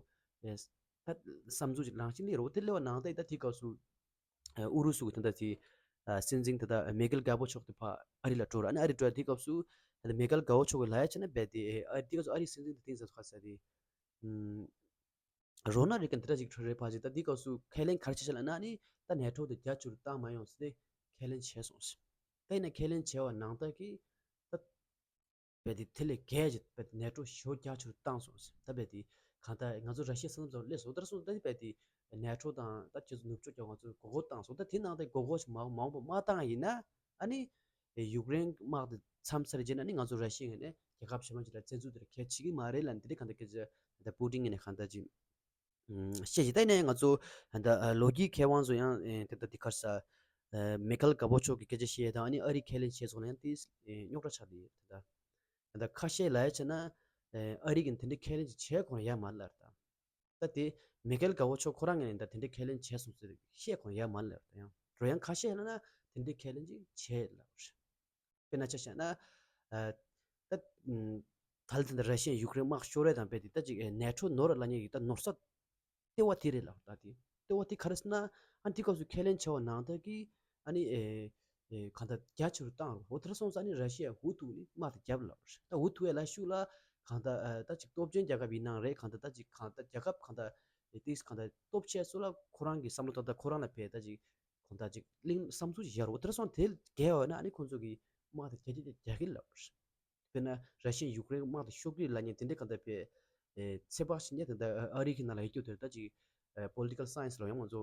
ཨེ་ད་བསམ་ཚུལ་ཅིག་རང་བཞིན་ལས་རོགས་དེ་སླེབས་པ་ནང་ད་ད་དེའི་སྐབས་སུ་ཨུ་རུ་སུ་གི་དེ་འདྲ་ཅིག་སྲིད་འཛིན་དེ་ད་མེ་ཁེལ་གྷ་བོ་མཆོག་དེ་ཕར་ཨ་རི་ལ་འགྲོ་ར། ཨ་ནི་ཨ་རི་འགྲོ་དེའི་སྐབས་སུ་ད་མེ་ཁེལ་གྷ་བོ་མཆོག་གི་ལ་ཡ་བྱས་ན་རྦད་དེ་ཨ་རི་དེའི་སྐབས་སུ་ཨ་རིའི་སྲིད་འཛིན་དེ་ཏིང་ཟེར་ཁ་ཟེར་དེ་རོ་ན་རེ་གན་དེ་འདྲ་ཅིག་འཕྲོད་རེད་ཕ་ཅིག་ད་དེའི་སྐབས་སུ་ཁས་ལེན་ག་རེ་བྱས་ཤག་ལབ་ན་ཨ་ནི་ད་ནེ་ཊོ་དེ་རྒྱ་ཆེ་རུ་བཏང་མ་ཡོང་ཟེར་ཏེ་ཁས་ལེན་བྱས་སོང་ཟེར། ད་ཡིན་ན་ཁས་ལེན་བྱས་པ་ནང་ལྟར་གྱི་ད་རྦད་དེ་དེ་ལས་བརྒལ་ཅིག་རྦད་དེ་ནེ་ཊོ་ཞེ་པོ་རྒྱ་ཆེ་རུ་བཏང་སོང་ཟེར། ད་རྦད་དེ་གང་ལྟར་ང་ཚོ་ར་ཤི་ཡ་ས་མཚམས་སུ་སླེབས་སོང་། ད་སོང་ད་རྦད་དེ་ནེ་ཊོ་དང་ད་ཁྱེད་ཚོ་ནུབ་ཕྱོགས་ཀྱི་ང་ཚོས་མགོ་སྐོར་བཏང་སོང་། ད་དེ་ནང་དེ་མགོ་སྐོར་ཞིག་མང་མང་པོ་མ་བཏང་ཡིན་ན་ཨ་ནི་ཡུཀ་རེན་དམག་དེ་མཚམས་ཚར་རྗེས་ན་ནི་ང་ཚོ་ར་ཤི་ཡ་ནས་དམག་དེ་མཚམས་ཚར་རྗེས་ལ་བཙན་འཛུལ་དེ་ར་གལ་ཆེ་གི་མ་རེད་ལབ་ནས་དེ་འདྲའི་གང་ལྟར་སྐད་ཆ་ད་པུ་ཏིན་ངོས་ནས་གང་ལྟར་ཅིག་བཤད་ཅིག་ད་ནས་ང་ཚོ་ད་ལོ་རྒྱུས་མཁས་དབང་ཚོ་ཡང་དེ་ལྟར་དེ་གར་ས་མེ་ཁལ་གྷ་བོ་མཆོག་གི་སྐད་ཆ་བཤད་དང་ཨ་ནི་ཨ་རི་ཁས་ལེན་བྱས་སོང་ན་ཡང་དེ་རྙོག་དྲ་ཆགས་བསྡད་ཡོད། ད་ད་ཁ་ཤས་ལ་ཡ་བྱས་ན་ཨ་རི་གིས་དེ་འདྲའི་ཁས་ལེན་ཅིག་བྱས་ཁོང་ཡ་མ་ལར་ད། ད་དེ་མེ་ཁལ་གྷ་བོ་མཆོག་ཁོ་རང་ངོས་ནས་ད་དེ་འདྲའི་ཁས་ལེན་བྱས་སོང་ཟེར་བཤད་ཁོང་ཡ་མ་ལར་ད། ཡང་འགྲོ་ཡང་ཁ་ཤས་ལ་ན་དེ་འདྲའི་ཁས་ལེན་ཅིག་བྱས་ལབ་རེད། དཔེར་ན་ཆ་བཞག་ན། ད་ད་ལྟ་ར་ཤི་ཡ་ཡུཀ་རེན་དམག་ཤོར་རེས་དང་རྦད་དེ་ད་ཅིག་ནེ་ཊོ་ནོར་ལབ་མཁན་གྱི་ད་ནོར་ས་ལྟེ་བ་དེ་རེད་ལབ། ད་དེ་ལྟེ་བ་དེ་ག་རེ་ཟེར་ན་ཨ་ནི་དེ་སྐབས་སུ་ཁས་ལེན་བྱས་པ་ནང་ལྟར་གྱི་ཨ་ནི་གང་ལྟར་རྒྱ་ཆེ་རུ་བཏང་རོགས། འོ་དེ་འདྲ་སོང་ཙང་ཨ་ནི་ར་ཤི་ཡ་འུ་ཐུག་ནས་དམག་དེ་རྒྱབ་ལབ་རེད། ད་འུ་ཐུག་ཡ་ལ་ཤུགས་ལ་གང་ལྟར་ད་ཅིག་སྟོབས་ཆེན་རྒྱལ་ཁབ་ཡིན་ནའང་རེད། གང་ལྟར་ད་ཅིག་གང་ལྟར་རྒྱལ་ཁབ་གང་ལྟར་དེ་གང་ལྟར་སྟོབས་ཆེ་སུ་ལ་ཁོ་རང་གི་བསམ་བློ་ད་ལྟ་ཁོ་རང་ལ་ཕེ་ད་ཅིག་གང་ལྟར་ཅིག་གླེང་བསམ་ཚུལ་ཞིག་ཡོད་རེད། འོ་དེ་འདྲ་སོང་དེ་བརྒལ་བ་ན་ཨ་ནི་ཁོང་ཚོ་གི་དམག་དེ་རྒྱ་རྒྱ་རྒྱ་གི་ལབ་རེད། དཔེར་ན་ར་ཤི་ཡ་ཡུཀ་རེན་དམག་དེ་ཤོར་གི་ལབ་མཁན་དེ་འདྲའི་གང་ལྟར་བས་ཚོད་དཔག་བྱེད་མཁན་དེ་འདྲ་ཨ་རི་གི་ནང་ལ་ཡོད་རྒྱུ་དེ་ད་ཅིག་political science་ལ་ཡང་ང་ཚོ་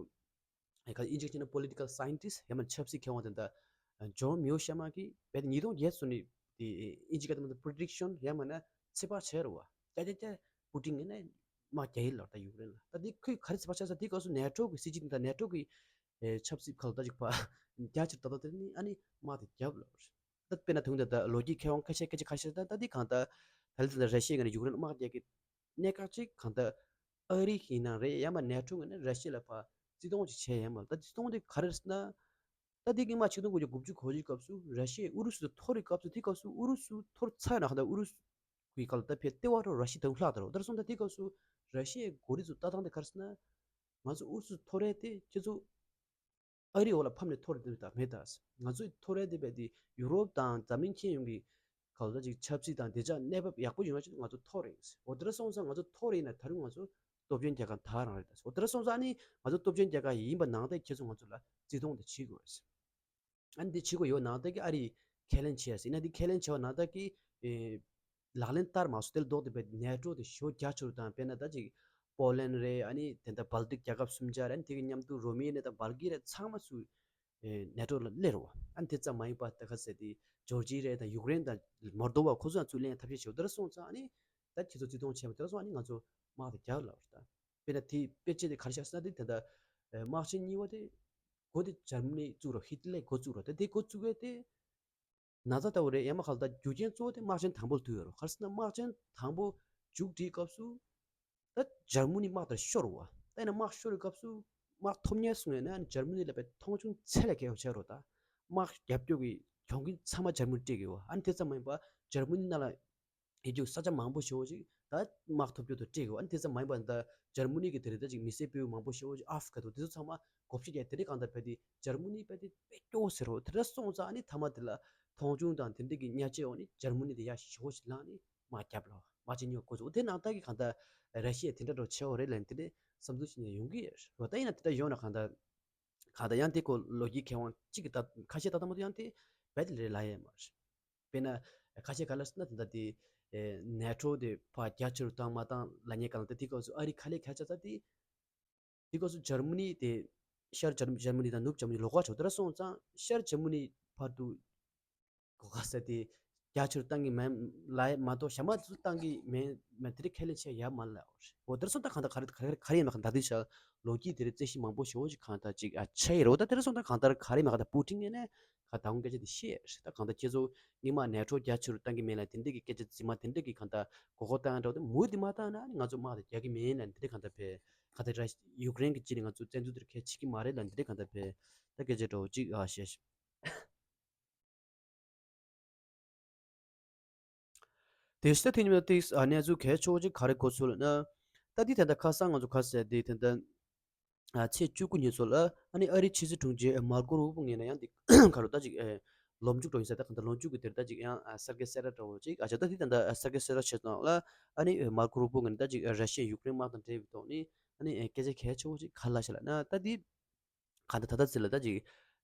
ཨ་ཁ་ཨིན་ཇི་སྐད་ན་political scientist་ཡང་མིན་ཆབ་སྲིད་མཁས་དབང་དེ་འདྲ་ཇོན་མིའོ་ཤར་མ་གིས་བས་ཉིས་སྟོང་བརྒྱད་ཙམ་ནས་དེ་ཨིན་ཇི་སྐད་དུ་མིན་prediction་ཡང་མིན་ན་ཚོད་དཔག་བྱས་རེད་བ། ཀྱ་ཀྱ་ཀྱ་པུ་ཏིན་ངོས་ནས་དམག་རྒྱག་གི་ལབ་ད་ཡུཀ་རེན་ལ། ད་དེ་ཁོས་ག་རེ་ཚོད་དཔག་བྱས་ས་དེ་སྐབས་སུ་ནེ་ཊོ་གི་སྲིད་སྤྱི་དེ་འདྲ་ནེ་ཊོ་གི་ཆབ་སྲིད་ཁག་ད་ཅིག་ཕར་རྒྱ་ཆེར་ད་ད་དེ་ནི་ཨ་ནི་དམག་དེ་རྒྱབ་ལབ་རེད། ད་དཔེར་ན་དུང་ད་ད་ལོ་རྒྱུས་མཁས་དབང་ཁ་ཤས་སྐད་ཆ་ཁ་ཤས་ད་ད་འདི་གང་ལྟར་ད་ལྟ་ད་ར་ཤི་ཡ་ངོས་ནས་ཡུཀ་རེན་དམག་རྒྱག་གི་གནད་འགག་ཅིག་གང་ལྟར་ཨ་རི་ཡིན་ནའང་རེད། ཡང་མ་ནེ་ཊོ་ངོས་ནས་ར་ཤི་ཡ་ལ་ཕར་བརྩི་མཐོང་ཅིག་བྱས་ཡོད་མ་རེད། ད་བརྩི་མཐོང་དེ་ག་རེ་རེད་ཟེར་ན། ད་འདི་སྔོན་མ་ཆིག་སྟོང་དགུ་བརྒྱ་དགུ་བཅུ་གོ་གཅིག་སྐབས་སུ་ར་ཤི་ཡས་ཨུ་རུ་སུ་དེ་འཐོར་བའི་སྐབས་སུ་དེ་སྐབས་སུ་ཨུ་རུ་སུ་འཐོར་ཚར་ཡོད་ན་གང་ལྟར་ཨུ་རུ་སུ་གི་སྐབས་ལ་ད་ཕར་ལྟེ་བ་རུ་ར་ཤི་ཡ་དང་ལྷག་ད་རོ། ད་སོང་ད་དེ་སྐབས་སུ་ར་ཤི་ཡའི་འགོ་ཁྲིད་ཚོ་ལྟ་སྟངས་དེ་ག་རེ་ཟེར་ན། ང་ཚོ་ཨུ་རུ་སུ་འཐོར་རེད་དེ་ཁྱེད་ཚོ་ཨ་རིའི་འོག་ལ་ཕམ་ནས་འཐོར་རེད་དམ་མེད་ད། ང་ཚོ་འཐོར་རེད་དེ་རྦད་དེ་ཡུ་རོབ་དང་འཛམ་གླིང་ཁྱོན་ཡོངས་ཀྱི་ག་ལ་ཅིག་ཆབ་སྲིད་དང་བདེ་འཇགས་གནས་བབ་ཡག་པོ་ཡོང་ཡ་ཆེད་དུ་ང་ཚོ་འཐོར་རེད། འོ་དེ་འདྲ་སོང་ཙང་ང་ཚོ་འཐོར་རེད་ན་ད་རུང་ང་ཚོ་སྟོབས་ཆེན་རྒྱལ་ཁབ་ད་རང་རེད་ད། འོ་དེ་འདྲ་སོང་ཙང་ཨ་ནི་ང་ཚོ་སྟོབས་ཆེན་རྒྱལ་ཁབ་ཡིན་པ་ནང་བཞིན་ཁྱེད་ཚོ་ང་ཚོ་ལ་བརྩི་མཐོང་དེ་བྱེད་དགོས་རེད། ཨ་ནི་འདི་བྱེད་དགོས་ཡོད་ནང་བཞིན་གྱི་ཨ་རིས་ཁས་ལེན་བྱས་ཟིན་ན་འདི་ཁས་ལེན་བྱས་པ་ནང་བཞིན་གྱི་ཨེ་ལག་ལེན་བསྟར་མ་སོང་། དེ་ལ་ལྡོག་སྟེ་བས་ནེ་ཊོ་དེ་ཞེ་པོ་རྒྱ་ཆེ་རུ་བཏང་། དཔེར་ན་ད་ཅིག་པོ་ལན་རེད། ཨ་ནི་དེ་འདྲ་སྦལ་ཏིག་རྒྱལ་ཁབ་གསུམ་ཆ་རེད། ཨ་ནི་དེ་གི་མཉམ་དུ་རོ་མེ་ནི་དང་སྦལ་གི་རེད། ཚང་མ་ཚུར་ཨེ་ནེ་ཊོ་ལ་སླེབས་རེད་བ། ཨ་ནི་དེ་ཙམ་མ་ཡིན་པ་ད་ག་ཟེར་དེ་ཇོར་ཇི་རེད་དང་ཡུཀ་རེན་དང་མོལ་དོ་བ་ཁོ་ཚོ་ཡང་ཚུར་སླེབས་ཐབས་ཤེས་བྱེད། དེ་འདྲ་སོང་ཙང་ཨ་ནི་ད་ཁྱེད་ཚོ་བརྩི་མཐོང་བྱས་པ་དེ་འདྲ་སོང་ཨ་ནི་ང་ཚོ་དམག་དེ་རྒྱག་ལབ་རེད་ད། དཔེར་ན་དེའི་དཔེ་ཆ་དེ་ག་རེ་བཞག་ཟེར་ན་དེ་ད་ལྟ་ཨེ་དམག་ཆེན་གཉིས་པ་དེ་འགོ་དེ་འཇར་མ་ནི་བཙུགས་རོགས། ཧི་ཏི་ལེ་འགོ་བཙུགས་རོགས། ད་དེ་འགོ་བཙུགས་ཡས་དེ་ན་ཚ་ལྟ་བུ་རེད། ཡང་མ་ག་ལ་ད་རྒྱུ་རྐྱེན་གཙོ་བོ་དེ་དམག་ཆེན་དང་པོ་ལ་ཐུག་ཡོད་རེད། ག་རེ་ཟེར་ན་དམག་ཆེན་དང་པོ་མཇུག་སྒྲིལ་སྐབས་སུ་ད་འཇར་མ་ནི་དམག་དེ་ཤོར་བ། ད་ཡིན་ན་དམག་ཤོར་བའི་སྐབས་སུ་དམག་ཐོབ་མཁན་སོང་ཡོད་ན་འཇར་མ་ནི་ལ་བས་མཐོང་ཆུང་ཚད་ལས་བརྒལ་བ་བྱས་རོགས། ད་དམག་རྒྱབ་སྐྱོར་གྱི་གྱོང་གུན་ཚང་མ་འཇར་མ་ནི་སྤྲད་ཀྱི་ཡོད། ཨ་ནི་དེ་ཙམ་མ་ཡིན་པ་འཇར་མ་ནི་ནང་ལ་ཡི་རྒྱུ་ས་ཆ་མང་པོ་ཞེ་པོ་ཅིག་ད་དམག་ཐོབ་རྒྱུ་དང་སྤྲད་དགོས། ཨ་ནི་དེ་ཙམ་མ་ཡིན་པ་ད་འཇར་མ་ནི་གི་དེ་རིང་ད་ཅིག་མི་སེར་དཔེ་མང་པོ་ཞེ་པོ་ཅིག་ཨ་ཧྥི་ག་དང་དེ་ཚོ་ཚང་མ་བགོ་བཤའ་རྒྱག་དེ་རིང་གང་ལྟར་བས་དེ་འཇར་མ་ནི་བས་དེ་དཔེ་སྐྱོ་བོ་ཟེར་རོ། དེ་འདྲ་སོང་ཙང་ཨ་ནི་མཐའ་མ་དེ་ལ་མཐོང་ཆུང་དང་དེ་འདྲ་གི་གཉའ་ཆས་འོག་ནས་འཇར་མ་ནི་དེ་ཡ་ཞེ་པོ་ཅིག་ལངས་ནས་དམག་རྒྱབ་ལ་དམག་ཆེན་གཉིས་པ་འགོ་བཙུགས། དེ་ནང་ལྟར་གི་གང་ལྟར་ར་ཤི་ཡ་དེ་འདྲ་འགྲོ་ཆེ་བ་རེད་ལབ་ནས་དེ་འདྲ་བསམ་ཚུལ་ཞིག་ནས་ཡོང་གི་ཡོད་རོ། ད་ཡིན་ན་དེ་འདྲ་ཡོང་ན་གང་ལྟར་གང་ལྟར་ཡང་དེ་སྐོར་ལོ་རྒྱུས་མཁས་དབང་གཅིག་གིས་ད་ཁ་ཤས་ད་ལྟ་མ་གཏོགས་ཡང་དེ་རྦད་དེ་ལས་སླ་ཡས་མ་རེད། དཔེར་ན་ཁ་ཤས་ག་ལ་ཟེར་ན་དེ་འདྲ་དེ་ནེ་ཊོ་དེ་ཕར་རྒྱ་ཆེ་རུ་བཏང་མ་བཏང་ལབ་མཁན་གང་ལ་དེ་དེ་སྐབས་སུ་ཨ་རི་ཁ་ལས་ཁ་ཆ་ཚ་དེ་དེ་སྐབས་སུ་འཇར་མ་ནི་དེ་ཤར་འཇར་འཇར་མ་ནི་དང་ནུབ་འཇར་མ་ནི་ལོགས་ཀ་ཆོག་དེ་འདྲ་སོང་ཙང་ཤར་འཇར་མ་ནི་བར་དུ་གོ་ག་ས་དེ་ རྒྱ་ཆེ་རུ་བཏང་གི་མེད་ལ་མ་གཏོགས་ཞྭ་དམར་ཚུར་བཏང་གི་མེད་མེད་དེ་རིགས་ཁས་ལེན་བྱས་ཡ་མ་ལ། འོ་དེར་སོང་ད་གང་ལྟར་ག་རེ་ག་རེ་ག་རེ་ཡིན་མ་གང་ལྟར་དེ་ཤ་ལོ་རྒྱུས་དེ་རིགས་རྩད་གཞི་མང་པོ་ཞེ་པོ་ཅིག་གང་ལྟར་ཅིག་ཨ་ཆེ་ཡི་རོ། ད་དེར་སོང་ད་གང་ལྟར་ག་རེ་མ་གང་ལྟར་པུ་ཏིན་ངས་ནས་ག་ད་གུང་སྐད་ཆ་དེ་བཤད་ད་གང་ལྟར་ཁྱེད་ཚོ་སྔོན་མ་ནེ་ཊོ་རྒྱ་ཆེ་རུ་བཏང་གི་མེད་ལ་དེ་འདྲས་ཀྱི་སྐད་ཆ་རྫུན་མ་དེ་འདྲས་ཀྱི་གང་ལྟར་མགོ་སྐོར་བཏང་ཡ་འདྲ་བོ་དེ་མུ་དེ་མ་བཏང་ན་ནི་ང་ཚོ་དམག་དེ་རྒྱག་གི་མེད་ལ་འདི་འདྲས་གང་ལྟར་བས་གང་ལྟར་ར་ཡུཀ་རེན་གྱི་ཅི་ནས་ང་ཚོ་བཙན་འཛུལ་དེར་གལ་ཆེ་གི་མ་རེད་ལ་འདི་འདྲས་གང་ལྟར་བས་ད་སྐད་ཆ་འདྲ་བོ་ཅིག་ཨ་བཤད། དེ་ཤ་དེ་ཉིན་ཏིག་ཨ་གནས་ཚུལ་གལ་ཆེ་བོ་ཅིག་ག་རེ་གོ་ཚུལ་ན། ད་འདི་ད་ལྟ་ཁ་སང་ང་ཚོ་ཁ་གསལ་འདི་ད་ལྟ་ཨ་ཚེས་བཅུ་དགུ་ཉིན་ཚོ་ལ་ཨ་ནི་ཨ་རིའི་ཕྱི་སྲིད་དྲུང་ཆེ་མར་ཀོ་རུ་པོ་ངོས་ནས་ཡང་འདི་ག་རུ་ད་ཅིག་ལོ་མཇུག་འགྲོ་ཡིན་ས་ད་གང་ལྟར་ལོ་མཇུག་གི་དེར་ད་ཅིག་ཡང་གསར་འགོད་གསལ་བསྒྲགས་འདྲ་བོ་ཅིག་ཨ་ཅག་ད་འདི་ད་ལྟ་གསར་འགོད་གསལ་བསྒྲགས་བྱས་ཙང་ལ་ཨ་ནི་མར་ཀོ་རུ་པོ་ངོས་ནས་ད་ཅིག་ར་ཤི་ཡ་ཡུཀ་རེན་དམག་དང་འབྲེལ་བའི་ཐོག་ནས་ཨ་ནི་སྐད་ཆ་གལ་ཆེ་བོ་ཅིག་ག་རེ་ལབ་ཤག་ལབ་ན་ད་འདི། གང་ལྟར་ད་ལྟ་ཚེ་ལ་ད་ཅིག་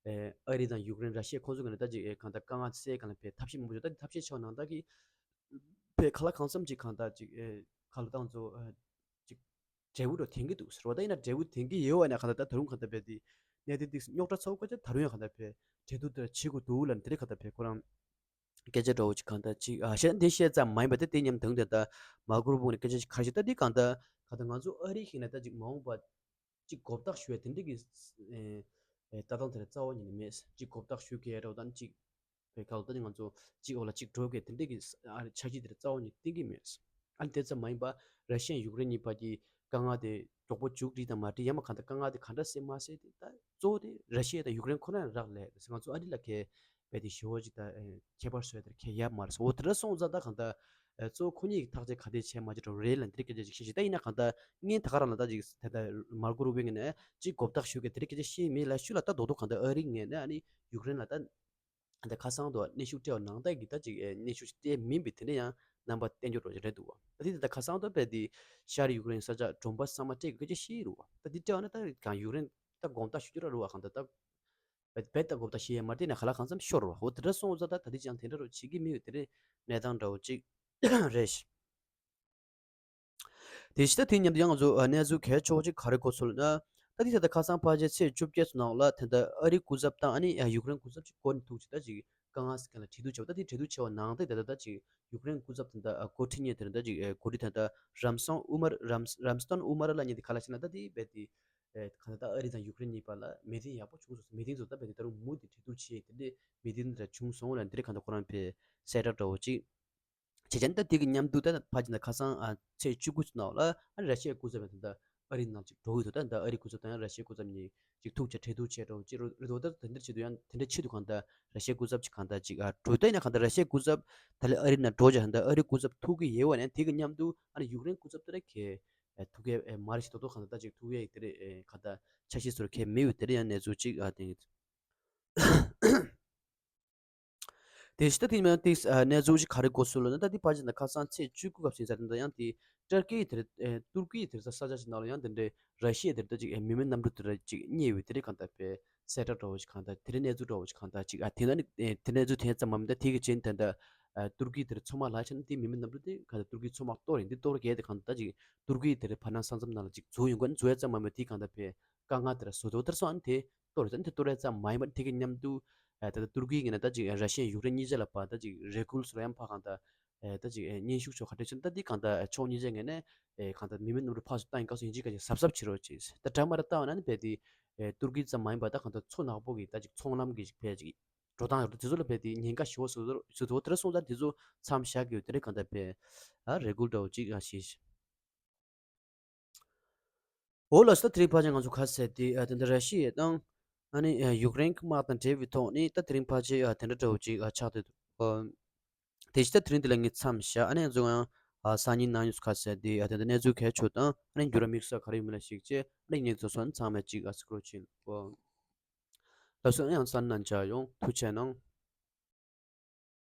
ཨ་རི་དང་ཡུཀ་རེན་ར་ཤི་ཡ་ཁོང་ཚོ་གི་ནས་ད་ཅིག་གང་ལྟར་དཀའ་ངལ་སེལ་གང་ལ་བས་ཐབས་ཤེས་མང་པོ་ཡོད། ད་ཐབས་ཤེས་ཆེ་བ་ནང་ད་གི་བས་ག་ལ་གང་འཚམ་ཅིག་གང་ལྟར་ཅིག་ཨ་ག་ལ་ཏང་ཚོ་ཅིག་འབྲས་བུ་འགྲོ་ཐེན་གི་འདུག་ཟེར་བ། ད་ཡིན་ན་འབྲས་བུ་ཐེན་གི་ཡོད་བ་ན་གང་ལྟར་ད་ད་རུང་གང་ལྟར་བས་དེ་གནས་དེ་ཏིག་རྙོག་དྲ་ཚ་བོ་ཀ་ཅིག་ད་རུང་ཡང་གང་ལྟར་བས་འབྲས་བུ་དེ་ཆེ་གོ་འདུག་ལ་དེ་རེད། གང་ལྟར་བས་ཁོ་རང་སྐད་ཆ་འདྲ་བོ་ཅིག་གང་ལྟར་ཅིག་ཨ་ཤེས་འདི་བཤད་ཙམ་མ་ཡིན་པ་དེ་དེ་ཉམས་དང་དེ་ད་མར་ཀོ་རུ་པོ་ནས་སྐད་ཆ་ཅིག་ཁ་ཤས་ད་འདི་གང་ལྟར་གང་ལྟར་ང་ཚོ་ཨ་རི་ཞིག་ན་ད་ཅིག་མ་འོངས་པ། གཅིག་མགོ་བཏགས་ཞུ་ཡ་དེ་འདྲ་གི་ཨེ་ཨེ་ལྟ་སྟངས་དེ་རྩ་བ་ཉིད་ནས་མེད། གཅིག་མགོ་བཏགས་ཞུ་གི་ཡ་འདྲ་བོ་དང་གཅིག་བོད་ཁ་ལོ་ད་ནི་ང་ཚོ་གཅིག་འོག་ལ་གཅིག་འགྲོ་གི་དེ་འདྲ་གི་ཨ་འཆར་གཞི་དེ་རྩ་བ་ཉིད་བཏིང་གི་མེད། ཨ་ནི་དེ་ཙམ་མ་ཡིན་པ་ར་ཤི་ཡ་ཡུཀ་རེན་གཉིས་བར་གྱི་དཀའ་ངལ་དེ་མགྱོགས་པོ་མཇུག་སྒྲིལ་དང་མ་སྒྲིལ་ཡང་མ་གང་ལྟར་དཀའ་ངལ་དེ་ག་འདྲ་སེལ་མ་སེལ་དེ་ད་གཙོ་བོ་དེ་ར་ཤི་ཡ་དང་ཡུཀ་རེན་ཁོ་ན་ཡང་རག་ལས་ང་ཚོ་ཨ་རི་ལ་ཁེ་བས་དེ་ཞི་བོ་ཅིག་ད་ཨེ་ཁྱད་པར་བཟོས་དེར་ཁེ་ཡབ་མར་སོ་འོ་དེ་འདྲ་སོང་ཙང་ད་གང་ལྟར་ཨེ་གཙོ་བོ་ཁོ་གཉིས་ཀྱི་ཐག་གཅོད་ག་དེ་བྱས་མ་བྱས་འགྲོ་རེད་ལ་འདི་སྐད་ཆ་ཅིག་བཤད་ཤེས་ད་ཡིན་ན་གང་ལྟར་ངས་ད་ག་རང་ལ་ད་ཅིག་ད་ལྟ་མར་ཀོ་རུ་པེ་ངས་ནས་ཅིག་མགོ་བཏགས་ཞུ་གི་དེ་རིགས་སྐད་ཆ་བཤད་མེད་ལ་ཤུ་ལ་ད་རྡོག་རྡོག་གང་ལྟར་ཨ་རི་ངས་ནས་ཨ་ནི་ཡུཀ་རེན་ལ་ད་ད་ཁ་སང་དུ་གནས་ཤུགས་སྤྲད་པ་ནང་ད་གི་ད་ཅིག་ཨེ་གནས་ཤུགས་ཅིག་སྤྲད་མིན་པའི་དེ་འདྲ་ཡང་རྣམ་པ་བསྟན་འགྱུར་རོ་ཅིག་རེད་འདུག་བ། ད་དེ་ད་ཁ་སང་དུ་བས་དེ་ཤར་ཡུཀ་རེན་ས་ཆ་གྲོང་པ་ཚང་མ་སྤྲད་གི་སྐད་ཆ་བཤད་རུ་བ། ད་དེ་སྤྲད་པ་ན་ད་གང་ཡུཀ་རེན་ད་དགོངས་དག་ཞུ་རྒྱུ་ར་རུ་བ་གང་ལྟར་ད། བེད་དང་གོ་བརྡ་ཞེས་མ་བལྟས་ན་ག་ལ་གང་འཚམ་ཤོར་བ། འོ་དེ་འདྲ་སོང་ཙང་ད་ད་དེ་ཅང་དེ་འདྲ་རུ་བྱེད་ཀྱི་མི་ཡོད་དེ་རེད། གནས་སྟངས་འདྲ་བོ་ཅིག་རེད་ཤག་དེ་ཕྱི་ད་དེ་མཉམ་དུ་ཡང་ང་ཚོ་གནས་ཚུལ་གལ་ཆེ་བོ་ཅིག་ག་རེ་གོ་ཚུལ་ན། ད་དེ་ད་ལྟ་ཁ་སང་ཕལ་ཆེར་ཚེས་བཅོ་བརྒྱད་ཚོ་ནང་ལ་དེ་འདྲ་ཨ་རིའི་སྐུ་ཚབ་དང་ཨ་ནི་ཡུཀ་རེན་སྐུ་ཚབ་ཅིག་སྐོར་ནས་ཐུག་ཅིག་ད་ཅིག་དཀའ་ངལ་སེལ་མཁན་ལ་གྲོས་བསྡུར་བྱས་པ། ད་དེ་གྲོས་བསྡུར་བྱས་པ་ནང་དེ་ད་ལྟ་ད་ཅིག་ཡུཀ་རེན་སྐུ་ཚབ་དེ་འདྲ་འགོ་ཁྲིད་མཁན་དེ་འདྲ་ཅིག་འགོ་ཁྲིད་དེ་འདྲ་རམ་སོན་ཨུ་མར་རམ་རམ་སྟོན་ཨུ་མར་ལབ་མཁན་དེ་ག་ལ་ཞེ་ན་ད་དེ་རྦད་དེ། ཨེ་གང་ལྟར་ཨ་རི་དང་ཡུཀ་རེན་གཉིས་བར་ལ་མི་ཐེན་ཡག་པོ་བྱུང་སོང་། མི་ཐེན་ཚོ་ད་བས་དེ་ད་རུང་མུ་མཐུད་གྲོས་བསྡུར་བྱས་དེ་འདྲའི་མི་ཐེན་འདྲ་བྱུང་སོང་ལ་འདི་རེད། གང་ལྟར་ཁོ་རང་ཕེ་གསལ་བསྒྲགས་འདྲ་བོ་ཅིག་བྱས་ཙང་ད་དེ་གི་མཉམ་དུ་ད་ཕ་ཅི་ན་ཁ་སང་ཨ་ཚེས་བཅུ་དགུ་ཚོ་ནང་ལ་ཨ་ར་ཤི་ཡའི་སྐུ་ཚབ་ཡང་ད་ལྟ་ཨ་རི་ནང་ཅིག་འགྲོ་གི་འདུག་ད་ད་ཨ་རི་སྐུ་ཚབ་དང་ཡང་ར་ཤི་ཡའི་སྐུ་ཚབ་གཉིས་ཅིག་ཐུག་བྱས་གྲོས་བསྡུར་བྱས་འདྲ་བོ་ཅིག་རེད་འདུག་ད་དེ་འདྲ་ཆེད་དུ་ཡང་དེ་འདྲ་ཆེད་དུ་གང་ལྟར་ར་ཤི་ཡའི་སྐུ་ཚབ་ཅིག་གང་ལྟར་ཅིག་ཨ་འགྲོ་ད་ཡིན་ན་གང་ལྟར་ར་ཤི་ཡའི་སྐུ་ཚབ་ད་ལས་ཨ་རི་ནང་འགྲོ་བྱས་ད་ཨ་རི་སྐུ་ཚབ་ཐུག་གི་ཡོད་པ་ནས་དེ་གི་མཉམ་དུ་ཨ་ནི་ཡུཀ་རེན་སྐུ་ཚབ་དེ་ར་ཁེ། ཨེ་ཐུག་ཡས་ཨེ་མ་རེད་ཤི་ཏོག་ཏོག་གང་ལྟར་ད་ཅིག་ཐུག་ཡས་ཡིག་དེ་རེད། ཨེ་ག་ད་ཆ་ཤས་སོར་ཁེ་མི་ཡོད་དེ་རེད། ཡང་གནས་ཚུལ་ཅིག་ཨ་དེ་ཡིན། དེ་ཤི་ད་དེ་མ་དེ་ཨ་གནས་ཚུལ་ཅིག་ག་རེ་གོ་སོང་ལབ་ན། ད་དེ་ཕ་ཅི་ན་ཁ་སང་ཚེས་བཅུ་དགུ་སྐབས་ཟིན་ཚར་དེ་འདྲ་ཡང་དེ་ཏུར་ཀི་དེ་རེད། ཨེ་ཏུར་ཀི་དེ་རེད། ས་ས་ཆ་ཅིག་ནང་ལ་ཡང་དེ་འདྲའི་ར་ཤི་ཡ་དེ་རེད། ད་ཅིག་ཨེ་མི་མེད་གནམ་གྲུ་དེ་རེད་ཅིག་རྙེད་ཡོད་དེ་རེད། གང་ལྟར་པའི་གསལ་བསྒྲགས་འདྲ་བོ་ཞིག་གང་ལྟར་དེ་རིང་གནས་ཚུལ་འདྲ་བོ་ཞིག་གང་ལྟར་ཅིག་ཨ་དེ་ན་ནི་ཨེ་དེ་གནས་ཚུལ་དེ་ཙམ་མ་མིན་ད་དེ་གི་རྗེས་ད་ལྟ་ཨ་ཏུར་ཀི་དེར་མཚོ་དམག་ལྷག་ཆེ་ན་དེ་མི་མེད་གནམ་གྲུ་དེ་གང་ལྟར་ཏུར་ཀི་མཚོ་དམག་གཏོར་ཡིན། དེ་གཏོར་གས་དེ་གང་ལྟར་ད་ཅིག་ཏུར་ཀི་དེར་བར་སྣང་ས་མཚམས་ནང་ལ་ཅིག་འཛུལ་ཡོང་གི་འཛུལ་ཡ་ཙམ་མ་མིན་དེ་གང་ལྟར་པའི་དཀའ་ངལ་དེར་བཟོ་དོ་དེར་སོང་ཨ་ནི་དེ་གཏོར་ཡོད་ཙང་དེ་གཏོར་ཡ་ཙམ་མ་ཡིན་པ་དེ་གི་མཉམ་དུ་ཨ་ད་ལྟ་ཏུར་ཀི་ངོས་ནས་ད་ཅིག་ར་ཤི་ཡ་ཡུཀ་རེན་གཉིས་ཆ་ལ་བར་ད་ཅིག་རེ་སྐུལ་སོགས་ཡང་ཕ་གང་ལྟར་ཨེ་ད་ཅིག་ཨེ་སྙན་ཞུ་ཆོག་ག་འདྲ་བྱུང་། ད་འདི་གང་ལྟར་ཕྱོགས་གཉིས་ཆ་ངོས་ནས་ཨེ་གང་ལྟར་མི་མེད་གནམ་གྲུ་ཕར་ཚུར་བཏང་ཡིན་སྐབས་སུ་ཡིན་གཅིག་ག་ཅིག་གཟབ་གཟབ་བྱེད་རོགས་བྱེད། ད་འདྲ་མ་རེད་བཏང་བ་ན་ནི་རྦད་དེ་ཨེ་ཏུར་ཀི་ཙམ་མ་ཡིན་པར་ད་གང་ལྟར་མཚོ་ནག་པོ་གི་ད་ཅིག་ཚོང་ལམ་གི་ཅིག་ཕལ་ཅིག་འགྲོ་སྟངས་ཡོད་རེད། དེ་ཚོ་ལ་རྦད་དེ་ཉེན་ཁ་ཞེ་པོ་བཟོ་བཟོ་བཟོ་དོ་དེར་སོང་ཙང་དེ་ཚོ་མཚམས་བཞག་གི་ཡོད་དེ་རེད། གང་ལྟར་རྦད་ཨ་རེ་སྐུལ་འདྲ་བོ་ཅིག་ཨ་བྱེད། འོ་ལགས་སོ། ད་དེ་རིང་ཕལ་ཆེར་ང་ཚོ་ཁ་གསལ་ཏེ་ཨ་དེ་འདྲ་ར་ཤི་ཡ་དང་ཨ་ནི་ཨ་ཡུཀ་རེན་གྱི་དམག་དང་འབྲེལ་བའི་ཐོག་ནས་ད་དེ་རིང་ཕལ་ཆེར་ཨ་དེ་འདྲ་འདྲ་བོ་ཅིག་ཨ་ཆགས་བསྡད་འདུག་ཨ་དེ་བཞིན་ད་དེ་རིང་འདི་ལ་ངས་མཚམས་བཞག་ཨ་ནི་ང་ཚོ་ཡང་ཨ་སང་ཉིན་གནངས་ཉིན་སུ་ཁ་གསལ་ཏེ་ཨ་དེ་འདྲ་གནས་ཚུལ་གལ་ཆེ་དང་ཨ་ནི་འགྱུར་བ་དམིགས་བསལ་ག་རེ་ཡོད་མེད་ལ་གཞིགས་བྱས་ཨ་ནི་ངས་ཚོ་སོན་ཚང་མས་ཅིག་ཨ་སི་ཀྲོ་ཆེན་ཨོ་ལགས་སོ། ཨ་ནི་ཡང་སང་ཉིན་མཇལ་ཡོང་། ཐུགས་རྗེ་གནང་།